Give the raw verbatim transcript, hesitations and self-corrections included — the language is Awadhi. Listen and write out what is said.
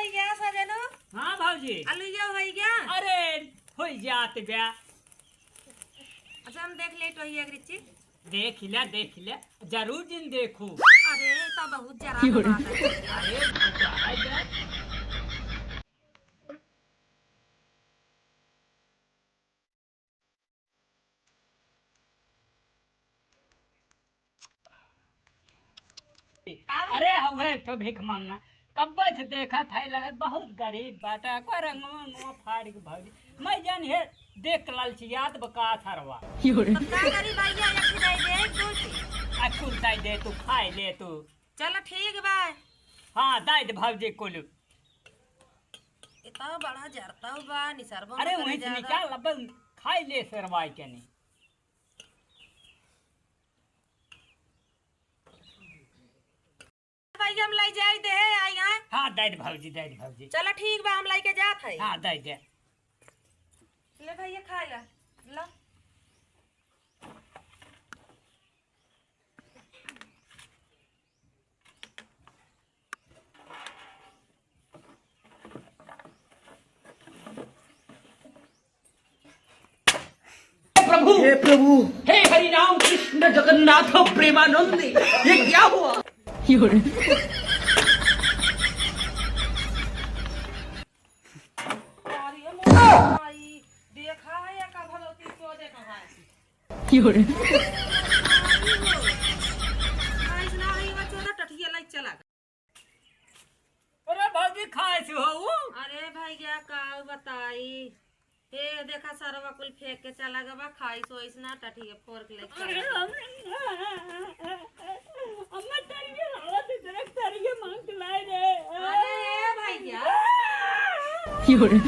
भैया सजनो। हाँ भौजी। अलुइया होइ गया? अरे, होइ जात बा। अच्छा, हम देख ले टोहिया के रिच्ची। देख ले, देख ले, जरूर जिन देखू। अरे, ई तो बहुत जरा बात है। अरे, अरे हवे एक ठो भीख मांगना, कब्बे से देखत है, लगत बहुत गरीब बाटा, कोई रंगवा उंगवा फाड़ के भौजी। मैं जान है, देख के लालचियात बका थरवा। तब का करी भैया, एक ठो दे दे, एक दो ठो। आ कुल दे दे, तू खाए ले तू। चलो ठीक बा। हाँ, दे दे भौजी कुल। इतना बड़ा जरता बा, निसरबो अरे न करे वहीं से ज्यादा। निकाल, अब खाई ले सरवाई के नहीं। भाई हम लाई जाई दे, आई हाँ। हाँ, दे दे भौजी, दे दे भौजी। चलो ठीक बा, हम लाई के जात है। हाँ, दे दे। ले भैया खा ला, ला। प्रभु, हे प्रभु, हे हरि राम कृष्ण जगन्नाथ प्रेमानंद, ये क्या हुआ? अरे मोर माई, देखा है या का भगवती को देखा है? खाइस ना रही, वो चोदा टठिया लाइक चला गया। अरे भौजी, खाइस हो उ? अरे भैया, का बताई, हे देखा, सरवा कुल फेंक के चला गवा, खाइस ओइस ना, टठिया फोड़ के लाइक चला गवा। अम्मा, तरिया हवा से तरक तरिया मांग के लाए रे। अरे ए भैया। की हो रे?